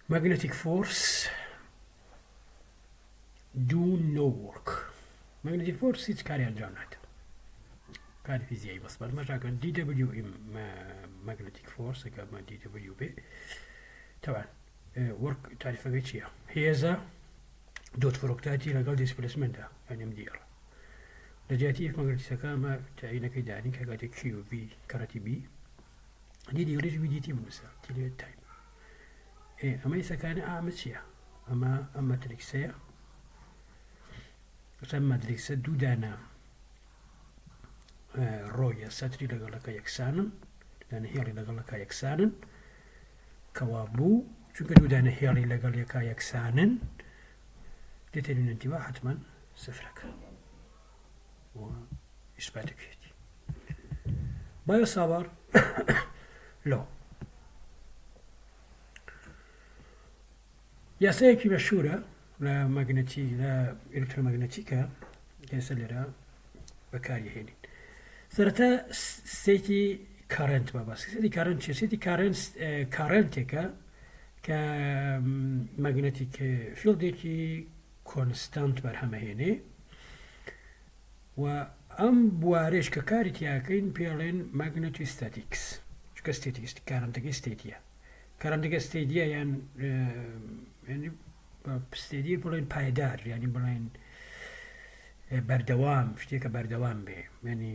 Magnetic force do no work. Magnetic force هیچ کاری ئەنجام نادە. کاری فیزیایی بەس بەرمەژاکەن DWM magnetic force کە بە DW بێ تەوان work تاریفەکەی چییە؟ هێزە dot product ی لەگەڵ displacement ە یان MDL لە جیاتی F مەگنەتیسەکە ئەمە تاینەکەی دانین کە کاتێک QV کەڕەتی B دی دیڵیش VDT بنووسە تی لێ time ئێ ئەمە ئیسەکانی ئامە چییە؟ ئەمە ئەم matrix ەیە ئەم matrix ە دوو دانە row یە سەتری لەگەڵەکە یەکسانن دانە هێڵی لەگەڵەکە یەکسانن کەوا بوو چونکە دوو دانە هێڵی لەگەڵ یەکا یەکسانن determinant ی وا حتمما سفرەکە و ئیسپاتەکەیەتی بایۆ ساوار law یاسایەکی مەشهورە لە مەگنەتی لە ئەلکترۆمەگنەتیکە ئێستا لێرە بەکاری هێنین سەرەتا steady current بە باس steady current چیە steady current current ێکە کە magnetic field ێکی constant بەرهەمەهێنێ و ئەم بوارێش کە کاری تیاکەین پێڵێن magnetostatics چکە steady current ەکەی steady یە current ەکە steady یە یان steady بڵێن پایدار ینی بڵێن بەردەوام شتێکە بەردەوام بێ ینی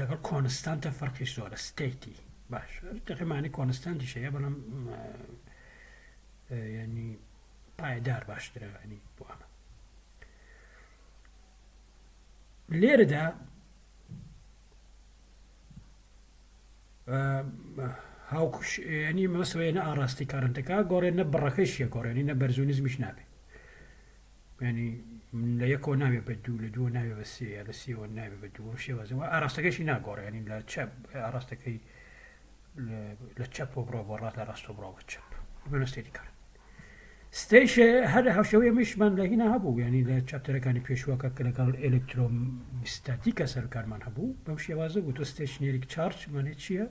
لەگەڵ constant ە فەرقی زۆرە steady باش تەقیمانی constant یش هەیە بەڵام ینی پایدار باشترە ینی بۆ ئەمە لێرەدا هاوکش ینی مەسەوەیە نە ئاڕاستی current ەکە گۆڕێن نە بڕەکەیشیە گۆڕێنی نە بەرز و نزمیش نابێ ینی لە یەکەوە ناوێ بە دوو لە دووە ناوێ بە سێ لە سێوە ناوێ بە دوو شێوازەوە ئاراستەکەشی ناگۆڕێ ینی لە چەپ ئاراستەکەی لە چەپەوە بڕۆ بۆ ڕاست لە ڕاستەوە بڕۆ بۆ چەپ بە steady current ستەیش هەر هاوشێوەی ئەمەیشمان لە هینا هەبوو یانی لە chapter ەکانی پێشووەکە کە لەگەڵ ئێلێکترۆستاتیکە سەرکارمان هەبوو بەم شێوازە بوو تۆ stationary charge مانێ چییە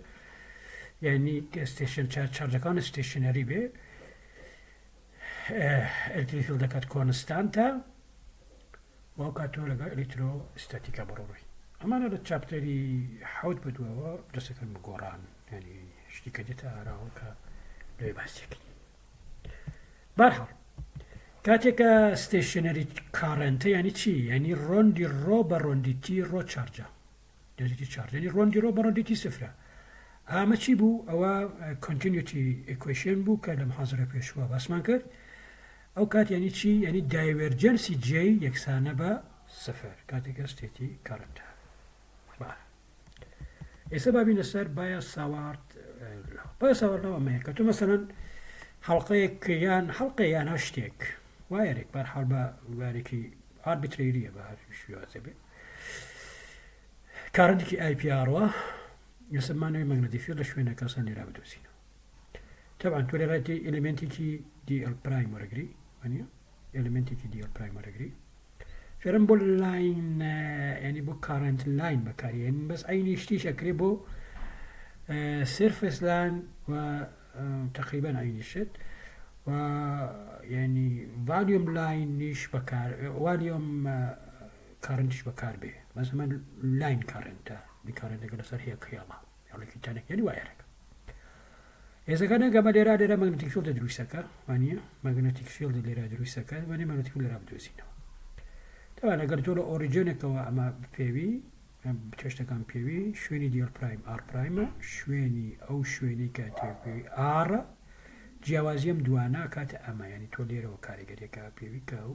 یعنی station charge ەکان stationary بێ electric field دەکات constant ە و ئەو کات تۆ لەگەڵ ئەلکترۆستاتیکا بەڕۆڕی ئەمانە لە chapter ی حوت بەدواوە دەسەکەن بگۆڕان ینی شتی کە دێتە ئاراوە کە لەوێ باسێکی بەرحاڵ کاتێک کە stationary current ە یانی چی یانی ڕۆندی rho بە ڕۆندی t rho charge ە density charge یانی ڕۆندی rho بە ڕۆندی t سفرە ئامە چی بوو ئەوە continuity equation بوو کە لە محازرە پێشوە باسمان کرد ئەو کات یانی چی یانی divergence ی J یەکسانە بە سفر کاتێک steady current ە ئێستا با بینە سەر بایۆ ساوارد بایۆ ساوارد law ئەمەیە کە تۆ مەسەلەن حەڵقەیەک یان حەڵقە یان هەر شتێک wire ێک بەرحاڵ بە wire ێکی arbitrary یە بە هەر شێوازێ بێ current ێکی I پیاڕوە ئێستا مانەوەی magnetic field لە شوێنەکە سەر لێرا بدۆزینەوە تەبعەن تۆ لێرا تێ element ێکی dl prime وەرەگری وانە element ێکی dl prime وەرەگری فێرم بۆ line ینی بۆ current line بەکاریێن بەس عینی شتیش ئەکرێ بۆ surface line و تقریبا عینی شت و ینی volume line یش بەکار volume current یش بەکار بێ مەسەمە line current ە current ەکە لەسەر هەیە هێڵە هێڵێکی تەنک یعنی wire ەکە هێزەکە نەگەمە لێرا لێرە magnetic field دروستەکە وانە magnetic field لێرا دروستەکە وانە magnetic field لێرا بدۆزینەوە تەوان ئەگەر تۆ لە origin ێکەوە ئەمە پێوی چێشتەکان پێوی شوێنی dl prime r prime ە شوێنی ئەو شوێنی کە پێوی r ە جیاوازیم دوانە کاتە ئەمە ینی تۆ لێرەوە کاریگەریەکە پێوی کە و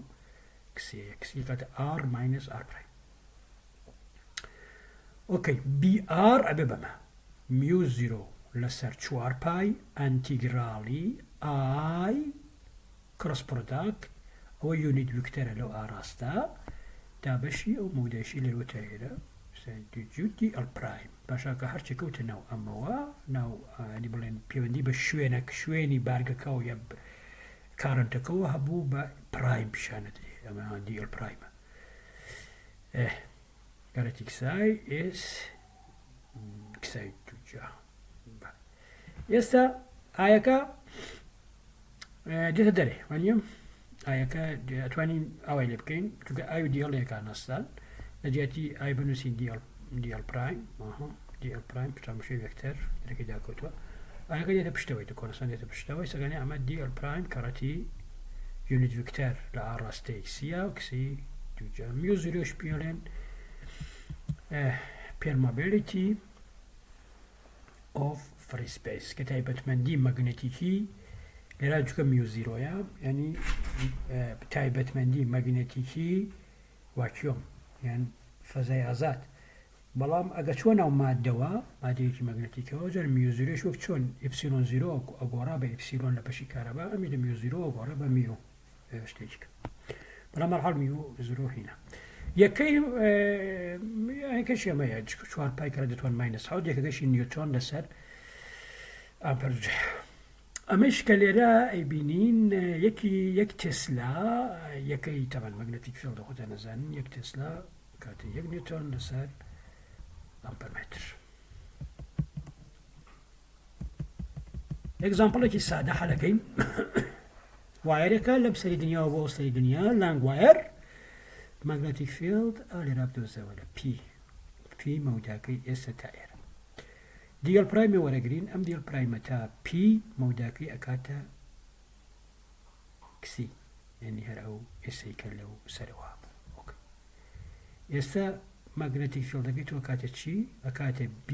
کسێ کسی کاتە r minus r prime okay B r ئەبێ بەمە mu zero لەسەر چوار pi integral ی I cross product ئەوە unit vector ە لەو ئاراستە دابەشی ئەو مەودایشی لەوە تا ئێرە dl prime باشە کە هەرچی کەوتە ناو ئەمەوە ناو ینی بڵێن پەیوەندی بە شوێنەک شوێنی بارگەکەەوە یا current ەکەوە هەبوو بە prime پیشانەدرێ ئەمە dl prime ە ئێ کەرەتی کسای ئێس کسای دوجا ئێستا ئایەکە دێتە دەرێ وانە ئایەکە ئەتوانین ئاوای لێ بکەین چونکە I و dl ێکان هەستان لە جیاتی I بنووسین dl dl prime dl prime پشتامشەی vector دەرەکەی داکەوتووە ئایەکە دێتە پشتەوەی تو constant دێتە پشتەوەی سەگانی ئەمە dl prime کەڕەتی unit vector لە ئاڕاستەی سیا و کسی دووجا mu zero ش پێڵێن permeability of free space کە تایبەتمەندی مەگنەتیکی لێرا چکە mu zero یە ینی تایبەتمەندی مەگنەتیکی vacuum یان فەزای ئازاد بەڵام ئەگە چۆن ناو مادەوە مادەیەکی مەگنەتیکەوە جار mu zero ش وەک چۆن epsilon zero ئەگۆڕا بە ئیپسیلۆن لە بەشی کارەبا ئەمی لە mu zero ئەگۆڕا بە mu شتێکی کە بەڵام هەرحاڵ mu zero هینە یەکەی یەکەش ئەمەیە چوار pi کە دەتوان minus حوت یەکەکەشی نیوتۆن لەسەر ئامپەر ئەمەش کە لێرە ئەیبینین یەکی یەک تێسلا یەکەی تەبەن magnetic field خۆتان نەزانن یەک تێسلا کاتە یەک نیوتۆن لەسەر ئامپەر متر example ێکی سادە حەلەکەین wire ێکە لەم سەری دنیاوە بۆ سەری دنیا long wire magnetic field لێرا بدۆزەوە لە P P مەوداکەی ئێستا تا ئێرە dl prime ی وەرەگرین ئەم dl prime ە تا P مەوداکەی ئەکاتە کسی یعنی هەر ئەو ئێسەی کە لەو سەرەوە بوو ئێستا magnetic field ەکەی تۆ ئەکاتە چی؟ ئەکاتە B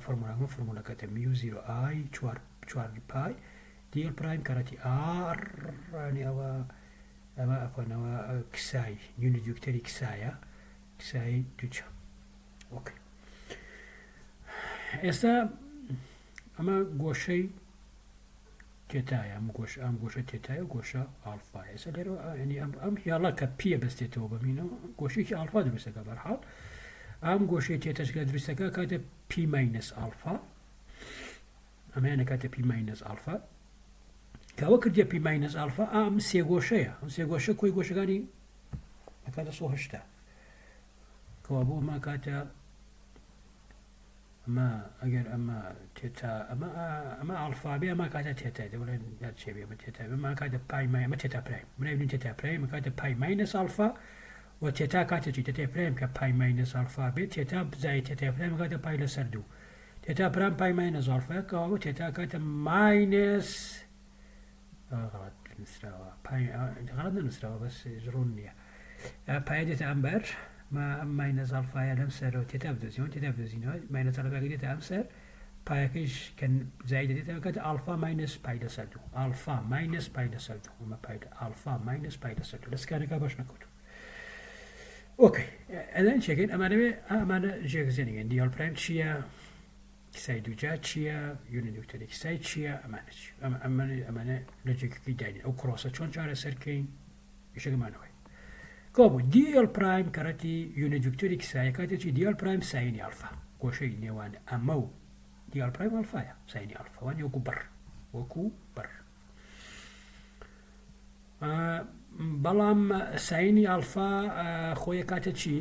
فۆرمولاکە فۆرمولاکەتە mu zero I چوار چوار pi dl prime کەڕەتی R ینی ئەوە ئەمە ئەخۆنەوە کسای unit vector ی کسایە کسای دووچە okay ئێستا ئەمە گۆشەی تێتایە ئەم گۆشە ئەم گۆشە تێتایە و گۆشە ئاڵفایە ئێستا لێرەوە یعنی ئەم ئەم هێڵە کە پیە بەستێتەوە بەمینەوە گۆشێکی ئاڵفا دروستەکە بەرحاڵ ئەم گۆشەی تێتەشکە دروستەکە کاتە P minus ئاڵفا ئەمەیانە کاتە P minus ئاڵفا کەەوە کردە P minus ئاڵفا ئەم سێ گۆشەیە ئەم سێ گۆشە کۆی گۆشەکانی ئەکاتە 180 کەوا بۆ ئەمە کاتە ئەمە ئەگەر ئەمە تێتا ئەمە ئەمە ئاڵفا بێ ئەمە کاتە تێتا دەڵێن چێ بێ ئەمە تێتا ئەمە کاتە pi mi ئەمە theta prime منای بنین theta prime کاتە pi minus ئاڵفا و تێتا کاتە چی theta prime کە pi minus ئاڵفا بێ تێتا بزای theta prime کاتە pi لەسەر دوو theta prime pi minus ئاڵفا کەوابوو تێتا کاتە minus غەڵەت نووسراوە pi غەڵەت نەنووسراوە بەس ڕوون نییە pi دێتە ئەم بەر ما ئەم minus ئەڵفایە لەم سەرەوە تێتا بدۆزینەوە تێتا بدۆزینەوە minus ئەڵفاکە دێتە ئەم سەر pi ەکەیش کە زای دێتەوە کاتە ئەڵفا minus pi لەسەر دوو ئەڵفا minus pi لەسەر دوو ئەمە pi ئەڵفا minus pi لەسەر دوو لە سکانەکە باش نەکەوتو okay ئەلان چێکەین ئەمانەوێ ئەمانە ژێگزێنگەن dl prime چییە؟ کسای دووجا چییە؟ unit vector ی کسای چییە؟ ئەمانە چی؟ ئەمە ئەمانە ئەمانە لۆجیکەکەی داینین ئەو cross ە چۆن چارەسەر کەین ئیشەکەمانەوەی کۆبوو dl prime کەڕەتی unit vector ی کسایە کاتێ چی dl prime sine ی ئەڵفا گۆشەی نێوان ئەمە و dl prime ئەڵفایە sine ی ئەڵفا وانی وەکو بڕ وەکو بڕ بەڵام sine ی ئاڵفا خۆی ئەکاتە چی؟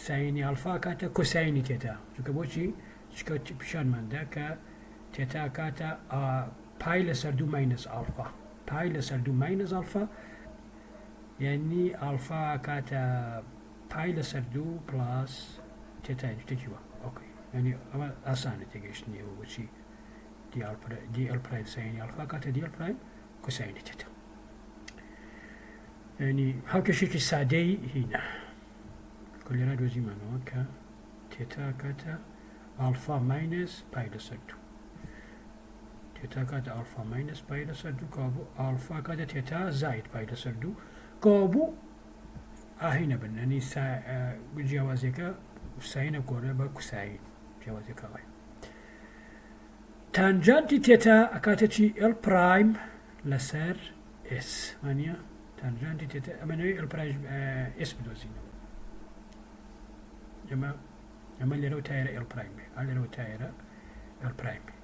sine ی ئاڵفا ئەکاتە cosine ی تێتا چونکە بۆچی چکە پیشانماندا کە تێتا کاتە pi لەسەر دوو minus ئاڵفا pi لەسەر دوو minus ئاڵفا یعنی ئاڵفا کاتە pi لەسەر دوو plus تێتا شتێکی وە okay یعنی ئەمە ئاسانە تێگەیشتنی ئەوە بۆچی dl prime sine ی ئاڵفا کاتە dl prime cosine ی تێتا ینی هاوکێشێکی سادەی هینە کۆلێرا دۆزیمانەوە کە تێتا کاتە ئاڵفا minus pi لەسەر دوو تێتا کاتە ئاڵفا minus pi لەسەر دوو کابوو ئاڵفا کاتە تێتا زاید pi لەسەر دوو کابوو ئاهینە بن ینی جیاوازیەکە sine ە گۆڕێ بە cosine جیاوازیەکە وایە tangent ی تێتا ئەکاتە چی L prime لەسەر S وانە tangent ی تێتا ئەمەنەوەی L prime S بدۆزینەوە ئەمە ئەمە لێرەوە تایرە L prime بێ ئا لێرەوە تایرە L prime بێ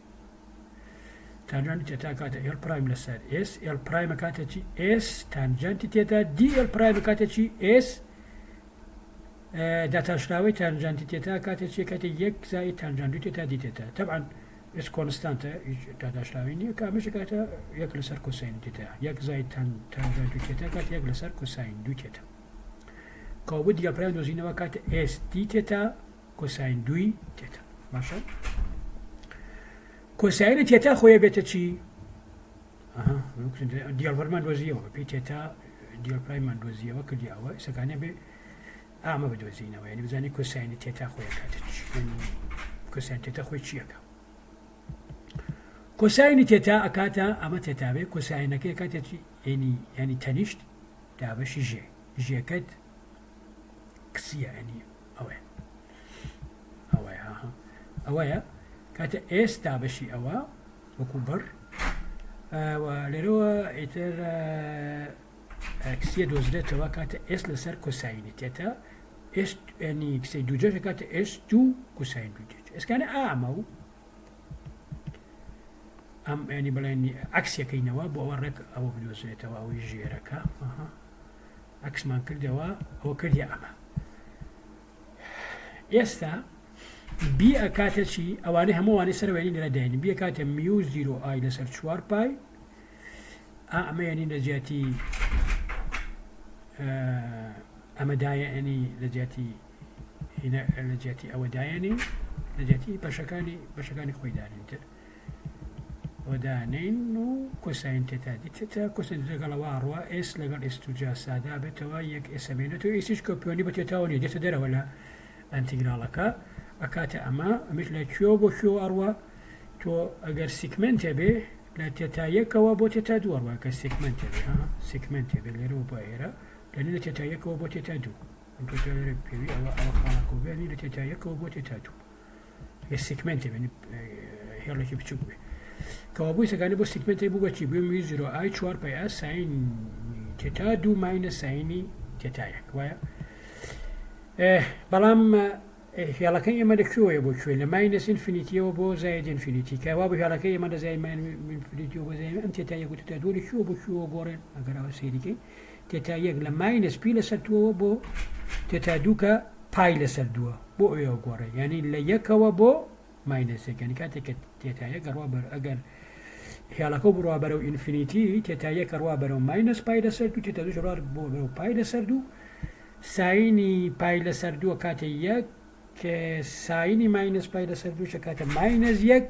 tangent ی تێتا کاتە L prime لەسەر S L prime کاتە چی S tangent ی تێتا dL prime کاتە چی S داتاشراوەی tangent ی تێتا کاتێ چیە کاتێ یەک زائید tangent ی تێتا d تێتا تەبعەن. S constant ە هیچ داداشراوی نییە کە ئەمەش کاتە یەک لەسەر cosine theta یەک زای tan تانجای دوو theta کات یەک لەسەر cosine دوو theta. کەوابوو dl prime دۆزینەوە کاتە S d theta cosine دووی theta. باشە cosine theta خۆیە بێتە چی؟ dl مان دۆزیەوە پێی theta dl prime مان دۆزیەوە کردی ئەوە ئێسەکانە بێ ئامە بدۆزینەوە یعنی بزانین cosine theta خۆی کاتە cosine theta خۆی چیەکە cosine theta ئەکاتە ئەمە theta بێ cosine ەکەی کاتە ینی ینی تەنیشت دابەشی ژێ ژێکەت کسیە ینی ئەوەیە ئەوەیە ئەوەیە کاتە S دابەشی ئەوە وەکو بڕ لێرەوە ئیتر کسیە دۆزرێتەوە کاتە S لەسەر cosine ی theta S ینی کسەی دووجەژە کاتە S دوو cosine دوو theta ئێسکانە ئامە و ئەم ینی بڵێن عکسەکەینەوە بۆ ئەوە ڕێک ئەوە بدۆزرێتەوە ئەوەی ژێرەکە عکسمان کردەوە ئەوە کردی ئەمە ئێستا B ئەکاتە چی ئەوانەی هەمووانی سەروێنی لێرە داین B ئەکاتە mu zero I لەسەر چوار pi ئەمە یعنی لە جیاتی ئەمە دایەنی لە جیاتی لە جیاتی ئەوە دایەنی لە جیاتی بەشەکانی بەشەکانی خۆی دانین تر وەدانین و cosine theta d theta cosine لەگەڵەوە ڕوا S لەگەڵ S دووجا سادا بێتەوە یەک S ئەمێنێتەوە S یش کە پەیوەندی بە theta وە نیە دێتە دەرەوە لە integral ەکە ئەکاتە ئەمە ئەمش لە کوێوە بۆ کوێوە ئەڕوا تۆ ئەگەر segment ێ بێ لە theta یەکەوە بۆ theta دوو ئەڕوا کە segment ێ بێ ها segment ێ بێ لێرەوە بۆ ئێرە لەنی لە theta یەکەوە بۆ theta دوو ئەم تۆ لێرە پێوی ئەوە ئەوە خاڵەکە بێنی لە theta یەکەوە بۆ theta دوو لە segment ێ بێ هێڵێکی بچوک بێ کەوابووی سەکانی بۆ segment ێک بوو بەچی بووی mu zero I چوار pi a sine theta دوو minus sine ی theta یەک وایە بەڵام هێڵەکەی ئێمە لە کوێوەیە بۆ کوێ لە minus infinity یەوە بۆ زاید infinity کە وا بۆ هێڵەکەی ئێمە لە زای infinity یەوە بۆ زای ئەم theta یەک و theta دوو لە کوێوە بۆ کوێوە گۆڕێن ئەگەر ئەوە سەیریکەی theta یەک لە minus pi لەسەر دووەوە بۆ theta دوو کە pi لەسەر دووە بۆ ئەوێوە گۆڕێ یعنی لە یەکەوە بۆ minus یەک یعنی کاتێک کە theta یەک ئەڕوا بەر ئەگەر هێڵەکە بڕوا بەرەو infinity theta یەک ئەڕوا بەرەو minus pi لەسەر دوو theta دووش ئەڕوا بۆ بەرەو pi لەسەر دوو sine ی pi لەسەر دووە کاتێ یەک sine ی minus pi لەسەر دوو کاتە minus یەک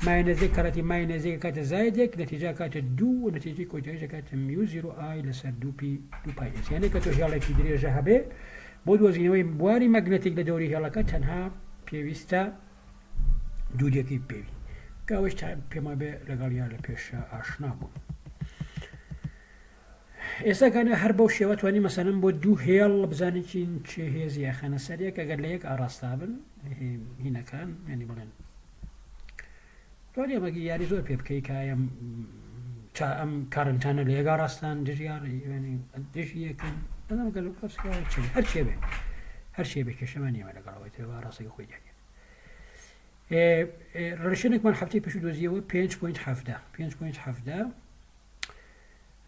minus یەک کەڕەتی minus یەک کاتە زاید یەک نەتیجە کاتە دوو و نەتیجەی کۆتاییش کاتە mu zero I لەسەر دوو پی دوو pi S یانە کە تۆ هێڵێکی درێژە هەبێ بۆ دۆزینەوەی بواری مەگنەتیک لە دەوری هێڵەکە تەنها پێویستە دووریەکەی پێوی کە ئەوەش پێما بێ لەگەڵ یا لە پێشە ئاشنا بوون. ئێستا گەنە هەر بەو شێوە توانی مەسەلەن بۆ دوو هێڵ بزانین چین چێ هێزی ئەخەنە سەر یەک ئەگەر لە یەک ئاڕاستە بن هینەکان یعنی بڵێن توانی ئەمەگی یاری زۆر پێ بکەی کە ئەم چا ئەم current انە لە یەک ئاڕاستان دژی دژی یەکن بەڵام گەل هەر چێ بێ هەر چێ بێ کێشەمان نییە لەگەڵەوەی تێ ڕاستەکە خۆی دیارە relation ێکمان هەفتەی پێشوو دۆزیەوە 5.17 5.17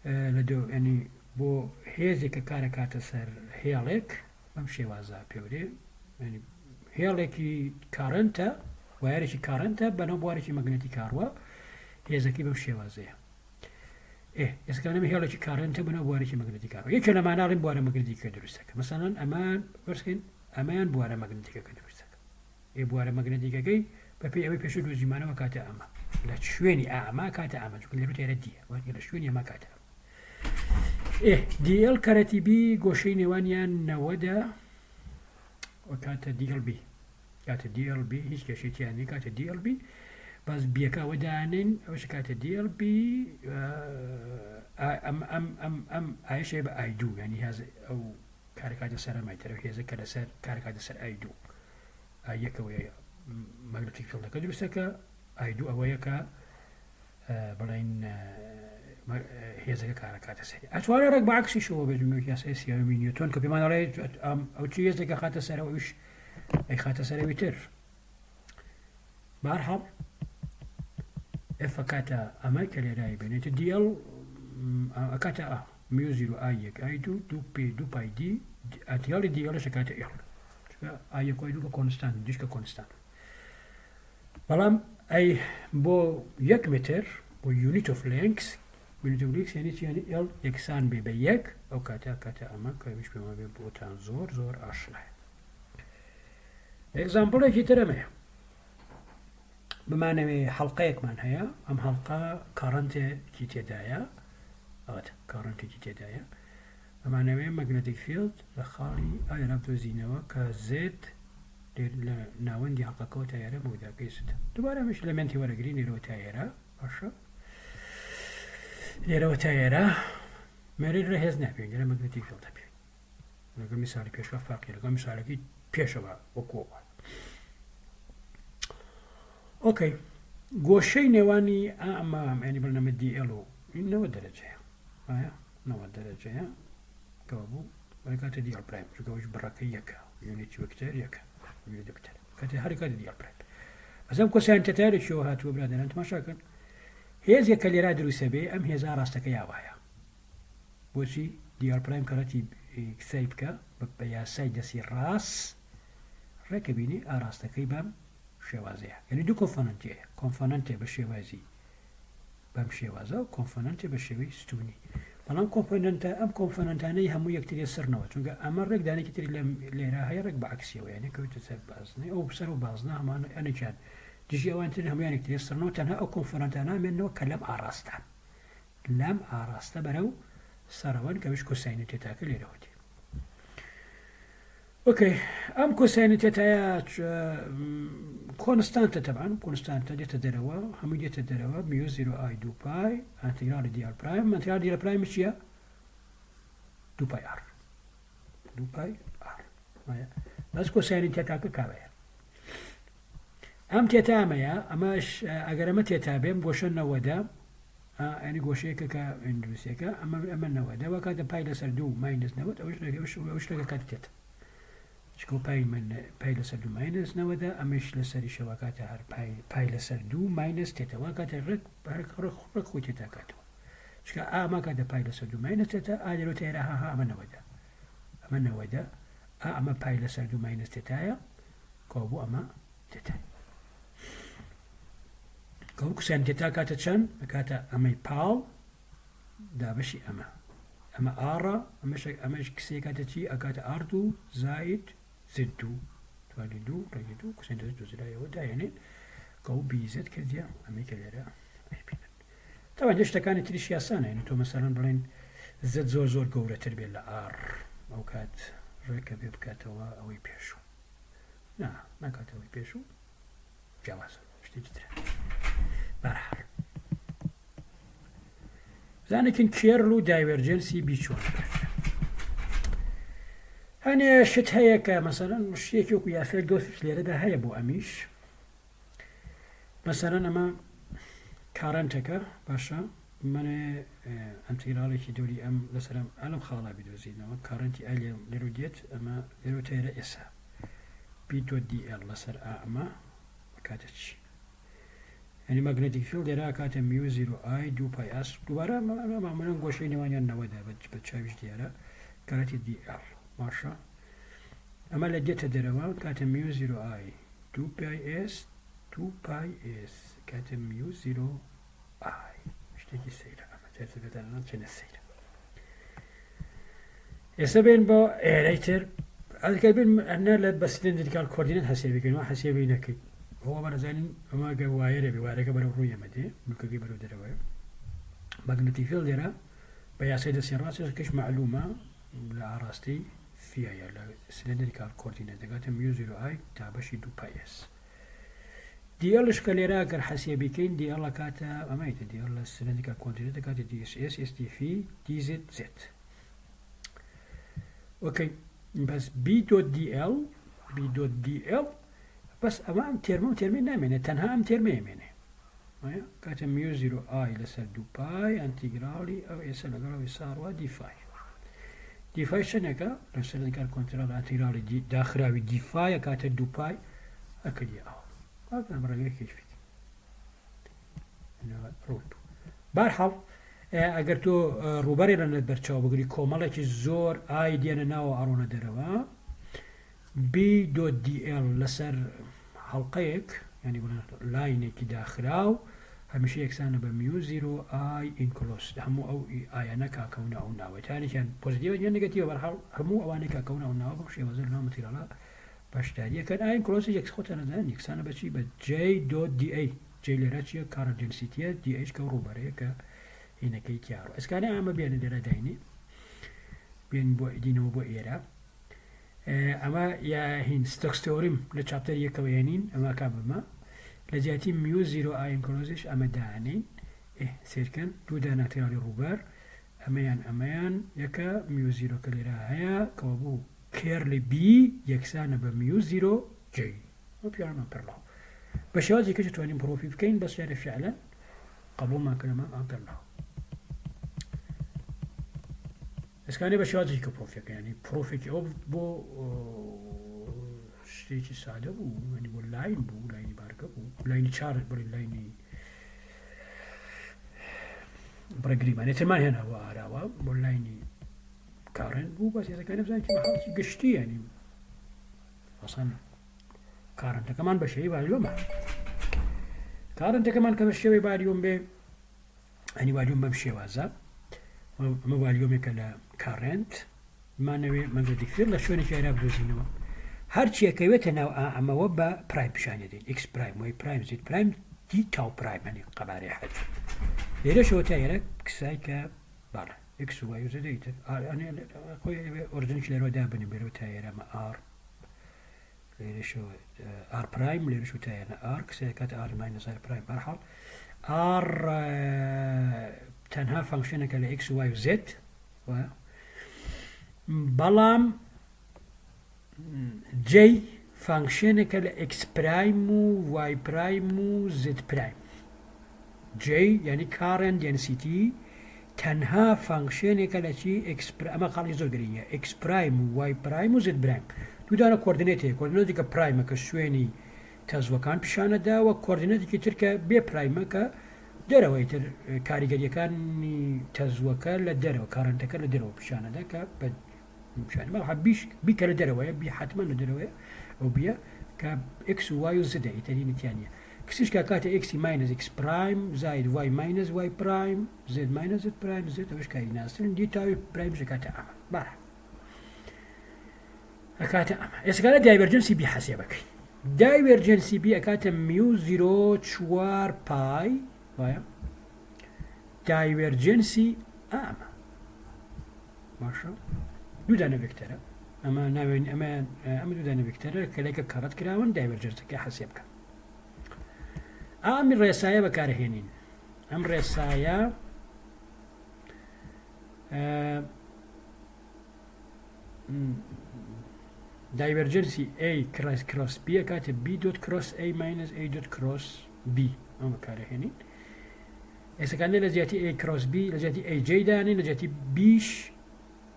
لە دۆ ینی بۆ هێزێک کە کارەکاتە سەر هێڵێک بەم شێوازە پێورێ هێڵێکی current ە wire ێکی current ە بەناو بوارێکی مەگنەتی کاڕوە هێزەکەی بەم شێوازەیە ئێسکانەمە هێڵێکی current ە بەناو بوارێکی مەگنەتی کارەوە یەکێ لە ماناڵین بوارە مەگنەتیکە دروستەکە مەسەلەن ئەمان وەرسکەین ئەمەیان بوارە مەگنەتیکەکە دروستەکە ئێ بوارە مەگنەتیکەکەی بەپێی ئەوەی پێشتر دۆزیمانەوە کاتە ئەمە لە شوێنی ئەمە کاتە ئەمە چونکە لێرە تێرە دیە واتە لە شوێنی ئەمە کاتە ئەمە ئێ dl کەرەتی B گۆشەی نێوانیان نەوەدە و کاتە dl B کاتە dl B هیچ کێشێکیان نیە کاتە dl B بەس B یەکە ئەوە دانین ئەوش کاتە dl B ئەم ئەم ئەم ئەم I شێ بە I دوو ینی هاز ئەو کارەکاتە سەر ئەمای تەرەف هێزە کە لەسەر کارەکاتە سەر I دوو I یەکەوەیە magnetic field ەکە دروستەکە I دوو ئەوەیە کە بڵین هێزەکە کارەکاتە سەری ئەتوانێت ڕێک بە عکسیشەوە بێت یاسای سیاوی نیوتۆن کە پێمان دەڵێت ئەو چی هێزێکە خاتە سەرەوە ئەوش ئەی خاتە سەرەوی تر بارحاڵ F ئەکاتە ئەمە کە لێرای بێنێتە dl ئەکاتە ئا mu zero I یەک I دوو دوو پی دوو pi d ئەتیاڵی dl ش ئەکاتە L ئای یەک ئای دوو کە constant دیش کە constant بەڵام ئەی بۆ یەک متر بۆ unit of length، unit of length یعنی چی؟ یعنی L یەکسان بێ بە یەک، ئەو کاتە کاتە ئەمە کە ئەویش پێم وابێ بۆتان زۆر زۆر ئاشنایە. example ێکی تر ئەمەیە، بمانەوێ حەڵقەیەکمان هەیە، ئەم حەڵقە current ێکی تێدایە، ئەوەتە current ێکی تێدایە، بمانەوێ magnetic field لە خاڵی ئایرا بدۆزینەوە کە Z لە ناوەندی حەڵقەکەوە تا ئێرە مەوداکەی Z ە. دووبارە ئەمەش length ی وەرەگرین لێرەوە تا ئێرە، باشە لێرەوە تا ئێرە مێرە لە هێز ناپێین، لێرە magnetic field دەپێین. لەگەڵ میسالی پێشەوە فەرقی لەگەڵ میسالەکەی پێشەوە وەکوەوە. okay گۆشەی نێوانی ئەمە ینی بڵنەمە dL و 90 دەرەجەیە، وایە 90 دەرەجەیە، کەوا بوو وەرە کاتە dL prime، چونکە ئەویش بڕەکەی یەکە، unit vector یەکە، unit vector کاتێ هەر کاتە dL prime. بەس ئەم cosine theta یەکیەوە هاتووە برادەران تماشاکەن، هێزێک کە لێرا دروستە بێ ئەم هێزا ڕاستەکە یاوایە. بۆچی dL prime کەڕەتی کسای بکە بە یاسای دەسی ڕاست ڕێکە بینی ئاراستەکەی بەم شێوازەیە، یعنی دوو component ی هەیە، component ێ بە شێوازی بەم شێوازە و component ێ بە شێوەی ستونی. بەڵام component ە ئەم component انەی هەموو یەکتری سڕنەوە، چونکە ئەمە ڕێک دانێکی تری لەم لێرە هەیە ڕێک بە عەکسیەوە، یعنی کەوتە سەر بازنەی ئەو سەر و بازنە هەمان ئەنێکیان دژی ئەوان تر هەمویان یەکتری سڕنەوە، تەنها ئەو component انە مێنەوە کە لەم ئاراستە لەم ئاراستە بەرەو سەرەوەن، کە وش cosine ی theta کە لێرەوە دێ. okay ئەم cosine ی theta یە constant ە، تەبعەن constant ە، دێتە دەرەوە، هەمووی دێتە دەرەوە، mu zero I دوو pi ئینتیگرالی dL prime. ئینتیگرالی dL prime چییە؟ دوو pi r، دوو pi r. بەس cosine ی theta کە کاوەیە ئەم theta مەیە، ئەمەش ئەگەر ئەمە theta بێم گۆشە 90ە، ئەنی گۆشەیەکە کە ئەندروسیەکە ئەمە ئەمە 90 وەکاتە pi لەسەر دوو minus 90، ئەوش ئەوش لەگە کات theta چکۆ pi من pi لەسەر دوو minus 90ە، ئەمەش لەسەری شەوەکاتە هەر pi pi لەسەر دوو minus theta، واکاتە ڕێک ڕێک ڕێک خۆی theta کاتەوە، چکە ئاما کاتە pi لەسەر دوو minus theta ئا لێرە تێرە ها ها ئەمە 90ە، ئەمە 90ە، ئا ئەمە pi لەسەر دوو minus theta یە، کەوبوو ئەمە theta کەو cosine theta کاتە چەند؟ کاتە ئەمەی پاڵ دابەشی ئەمە، ئەمە r ە، ئەمەش ئەمەش کسێ کاتە چی؟ ئەکاتە r دوو زائد z دوو، توانی دوو ڕێگە دوو cosine theta دۆزرایەوە دایێنێن کەو B z کردیە ئەمەی کە لێرە ئەیبینن. تاوان شتەکانی تریش یاسانە، یعنی تۆ مەسەلەن بڵێن z زۆر زۆر گەورەتر بێت لە r، ئەو کات ڕێکە بێ بکاتەوە ئەوەی پێشوو، نا ناکاتەوەی پێشوو، جیاوازە شتێکی ترە. بەرحاڵ زانێکین curl و divergence ی B چۆن. هەنێ شت هەیە کە مەسەلەن شتێکی وەکو یاسای گۆسیش لێرەدا هەیە بۆ ئەمیش، مەسەلەن ئەمە current ەکە باشە، منێ ئەنتیگرالێکی دووری ئەم لەسەرم ئەلم خاڵا بیدۆزینەوە، current ی ئای لێرە دێت، ئەمە لێرە تێرە ئێسا B dot dL لەسەر ئا ئەمە کاتە چی؟ یعنی magnetic field لێرە کاتە mu zero I دوو pi s، دووبارە مامەلەن گۆشەی نێوانیان 90ە بە چاویش دیارە کەرەتی dL باشە، ئەمە لە دێتە دەرەوە کاتە mu zero I دوو pi s، دوو pi s کاتە mu zero I. شتێکی سەیرە ئەمە، تێتەکەتان چێنە سەیرە. ئێستا بێن بۆ ئێرەی تر، ئەگەر بن ئەنە لە بە cylindrical coordinate حسێبی بکەین و حسێبی نەکەین، ئەوە بەرەزانین ئەمە گەر wire ە بێ wire ەکە بەرەو ڕووی ئەمە دێ، ملکەکەی بەرەو دەرەوەیە، magnetic field لێرە بە یاسای دەستی ڕاستەکەش معلومە لە ئاراستەی فیایە لە cylindrical coordinate دەگاتە mu zero I تا بەشی دوو pi s dL ش کە لێرە گەر حەسێبی کەین dL کاتە ئەمەیتە dL لە cylindrical coordinate دەکاتە دی s s s d phi d z z. okay بەس B dot dL، B dot dL بەس ئەمە ئەم term ە و term ی نامێنێ، تەنها ئەم term ەیە مێنێ، کاتە mu zero I لەسەر دوو pi ئەنتیگرالی ئەو ئێسە لەگەڵ ئەوی ساڕوە d phi. d phi چەندێکە لە cylindrical کۆنترال ئەنتیگرالی دی داخراوی d phi کاتە دوو pi ئەکردی ئەوە ئەم ڕێگەی کەیفیت ڕوون بوو. بارحاڵ ئەگەر تۆ ڕووبەرێ لە نەت بەرچاو بگری کۆمەڵێکی زۆر I دێنە ناوە ئەڕۆنە دەرەوە، B dot dL لەسەر حەڵقەیەک ینی بڵێن line ێکی داخراو هەمیشە یەکسانە بە mu zero I enclosed هەموو ئەو I انە کاکەونە ئەو ناوە تانێکیان positive ە یان negative ە بەرحاڵ هەموو ئەوانەی کاکەونە ئەو ناوە بەم شێوازە لەناو material ە بەشداریەکەن I enclosed یەکس خۆتان ئەزانن یەکسانە بەچی بە J dot dA J لێرە چیە current density یە dA ش کە ڕووبەرەیە کە هینەکەی تیاڕۆ ئەسکانە ئامە بێنە لێرە داینێ بێن بۆ دینەوە بۆ ئێرە ئەمە یا هین Stokes theorem لە chapter یەکەوە هێنین ئەمە کا بمە لە جیاتی mu zero I enclosed ش ئەمە دانین ئێ سیرکەن دوو دانە material ی ڕووبەر ئەمەیان ئەمەیان یەکە mu zero کە لێرە هەیە کەەوە بوو curl ی B یەکسانە بە mu zero J ئەو پیانمان پڕلاو بە شێوازی کەش توانین proof ی بکەین بەس یارە فعلا قبولمان کردەمە ئەم پڕلاو ئەسکانێ بە شێوازێکی کە proof ەکە ینی proof ێکی ئەو بۆ شتێکی سادە بوو ینی بۆ line بوو line ی بارگە بوو line ی charge بڵێ line ی بڕگریمانێ ترمان هێناوە ئاراوە بۆ line ی current بوو بەس هێزەکانی بزانین بە حاڵی گشتی ینی ئاسان current ەکەمان بە شێوەی volume ە current ەکەمان کە بە شێوەی volume بێ ئەنی volume بەم شێوازە ئەمە volume ێکە لە current مانەوێ magnetic field لە شوێنێکی ئێرا بدۆزینەوە هەرچیەکەوێتە ناو ئەمەوە بە prime پیشانی دێن x prime y prime z prime d tau prime هەنی قەبارەی حەج لێرەشەوە تا ئێرە کسای کە باڵە x y و z تر خۆی origin ش لێرەوە دابنێ بێرەوە تا ئێرەمە r لێرەشەوە r prime لێرەش و تایەنە r کسە کات r minus r prime بەرحاڵ r تەنها function ەکە لە x y و z بەڵام J function ێکە لە x prime و y prime و z prime. J یعنی current density تەنها function ێکە لە چی x ئەمە خاڵی زۆر گرنگە x prime و y prime و z prime. دوو دانە coordinate هەیە coordinate ێکە prime ە کە شوێنی تەزوەکان پیشانەدا و coordinate ێکی تر کە بێ prime ە کە دەرەوەی تر کاریگەریەکانی تەزوەکە لە دەرەوە current ەکە لە دەرەوە پیشانەدا کە بە پیشان بەڵام B ش B کە لە دەرەوەیە B حتمما لە دەرەوەیە ئەو B یە کە x و y و z ئیتەری نتیانە کسیش کە کاتە x minus x prime زاید y minus y prime z minus z prime z ئەوش کاری ناسن d tau prime کاتە ئەمە بارە ئەکاتە ئەمە ئێسکالە divergence ی B حەسێبەکەی divergence ی B ئەکاتە mu zero چوار pi وایە divergence ی ئەمە باشە دوو دانە vector ە ئەمە ناوێن ئەمە ئەمە دوو دانە vector ە کە لەکە کەڕەت کراون divergence ەکە حەسێ بکە ئەم ڕێسایە بەکارهێنین ئەم ڕێسایە divergence ی A cross cross B کاتە B dot cross A minus A dot cross B ئەم بەکارهێنین ئێسەکانە لە جیاتی A cross B لە جیاتی A J دانێن لە جیاتی B ش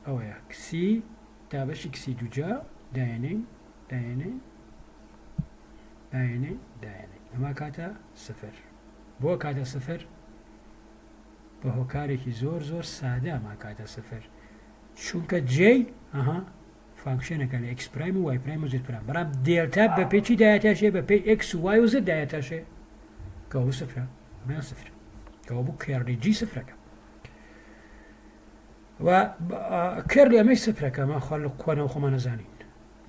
ئەوەیە کسی دابەشی کسی دووجا داێنین داێنین داێنین داێنین ئەمە کاتە سفر بۆ کاتە سفر بە هۆکارێکی زۆر زۆر سادە ئەمە کاتە سفر چونکە J ئەها function ەکە لە x prime و y prime و z prime بەڵام دێلتا بە پێی چی دایەتاشێ بە پێی x و y و z دایەتاشێ کەەوە سفرە ئەمەیان سفر کەەوە بوو curl ی J سفرەکە و curl ی ئەمەی سفرەکە ئەمە خوا لە کوانەوە خۆمان نەزانین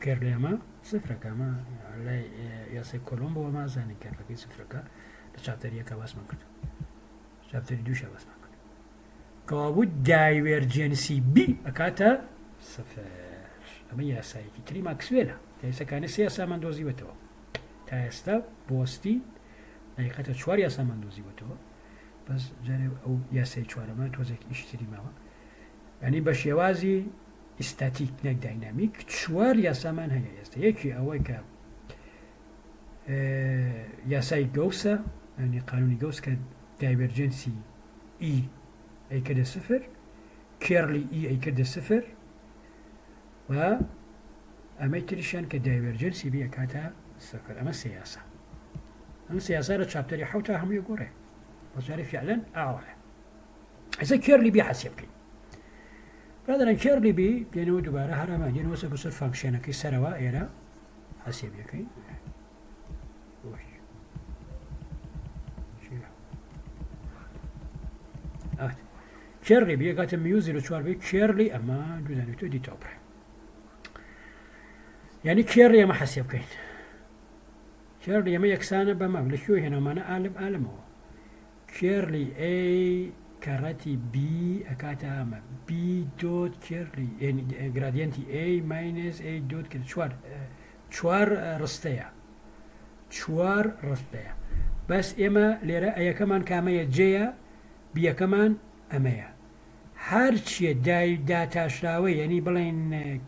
curl ی ئەمە سفرەکە ئەمە لای یاسای کۆلۆم بۆ ئەمە زانین curl ەکەی سفرەکە لە chapter ی یەکە باسمان کرد chapter ی دووشە باسمان کرد کەوابوو divergence ی B ئەکاتە سفر. ئەمە یاسایەکی تری ماکسوێلە. تا ئێستاکانە سێ یاسامان دۆزیوەتەوە. تا ئێستا بۆستی دقیقەتە چوار یاسامان دۆزیوەتەوە. بەس جارێ ئەو یاسای چوارەمە تۆزێک ئیشی تری ماوە. ینی بە شێوازی static نەک dynamic چوار یاسامان هەیە ئێستا. یەکی ئەوەی کە یاسای گەوسە ینی قانونی گەوس کە divergence ی E ئەیکردە سفر curl ی E ئەیکردە سفر و ئەمەی تریشیان کە divergence ی B ئەکاتە سفر. ئەمە سێ یاسا. ئەم سێ یاسا لە chapter ی حەوتا هەمووی گۆڕێ بەجارێ فعلا ئاوایە. ئێستا curl ی B حەسێ بکەین. برادەران curl ی B دێنەوە دووبارە هەرەمە دێنەوە سەر بەسەر function ەکەی سەرەوە ئێرە حەسێ بەکەین. ئات curl ی B ئەکاتە mu zero چوار بێ curl ی ئەمە دوو دانێتەوە d tau prime. یعنی curl ی ئەمە حەسێ بکەین. curl ی ئەمە یەکسانە بەمە لە کوێ هێناومانە ئالم ئالمەوە. curl ی A کەڕەتی B ئەکاتە ئەمە B dot curl ی gradient ی A minus A dot کرد چوار چوار ڕستەیە چوار ڕستەیە بەس ئێمە لێرە A یەکەمان کامەیە J یە B یەکەمان ئەمەیە هەرچیە دای داتاشراوە یعنی بڵێن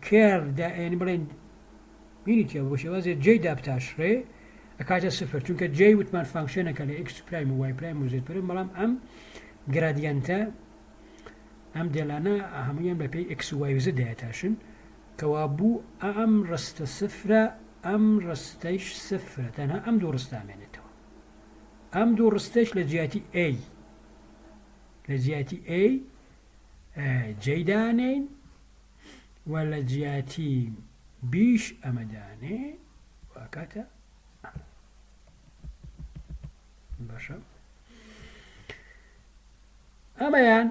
curl یعنی بڵێن بینی تیا بۆ شێوازێ J دابتاشرێ ئەکاتە سفر چونکە J وتمان function ەکە لە x prime و y prime و z prime بەڵام ئەم gradient ە ئەم del انە هەمویان بە پێی x و y و z دایتاشن کەوابوو ئەم ڕستە سفرە ئەم ڕستەیش سفرە تەنها ئەم دوو ڕستە ئەمێنێتەوە ئەم دوو ڕستەش لە جیاتی A لە جیاتی A J دانێین و لە جیاتی B ش ئەمە دانێ واکاتە باشە ئەمەیان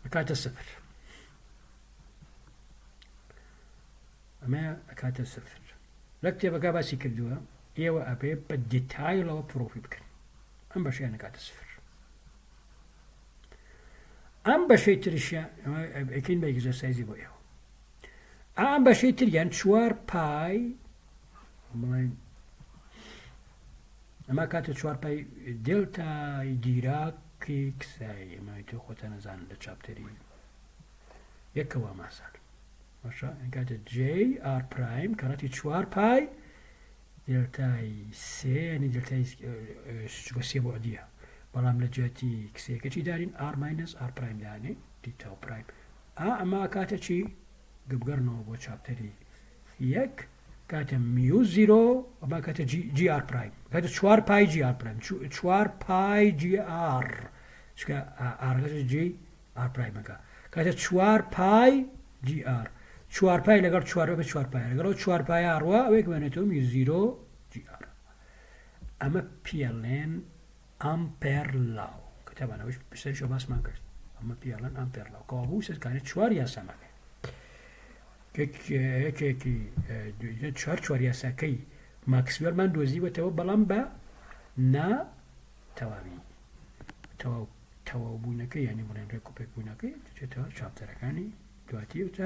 ئەکاتە سفر ئەمە ئەکاتە سفر لە کتێبەکە باسی کردووە ئێوە ئەبێ بە detail ەوە proof ی بکەن ئەم بەشیان ئەکاتە سفر ئەم بەشەی ترشیان ئەکەین بە exercise ی بۆ ئێوە ئەم بەشەی تریان چوار پای بڵێن ئەمە کاتە چوار پای دلتای دیراکی کسای ئەمە تۆ خۆتان نەزانن لە chapter ی یەکەوە ماسان باشە کاتە J R prime کەڕەتی چوار پای دلتای سێ ینی دلتای چگە سێ بۆعدیە بەڵام لە جیاتی کسەکە چی دارین R minus R prime دانێ d tau prime ئا ئەمە کاتە چی گبگەڕنەوە بۆ chapter ی یەک کاتە mu zero ئەمە کاتە J R prime کاتە چوار پای J R prime چوار پای J R چکە R ەکە J R prime ەکە کاتە چوار پای J R چوار پای لەگەڵ چوار بە چوار پای لەگەڵ چوار پای ئاڕوا ئەوەیەک بێنێتەوە mu zero J R ئەمە پێڵێن Ampere law کە تابان ئەوەش سەریشەوە باسمان کرد ئەمە پێڵێن Ampere law کەوابوو سەرکانە چوار یاسامان هەیە یەکێکی چوار چوار یاساکەی ماکسوێلمان دۆزیوەتەوە بەڵام بە نا تەواوی تەواو تەواو بوونەکە یعنی بڵێن ڕێک و پێک بوونەکەی دەچێتەوە chapter ەکانی دواتی و تا.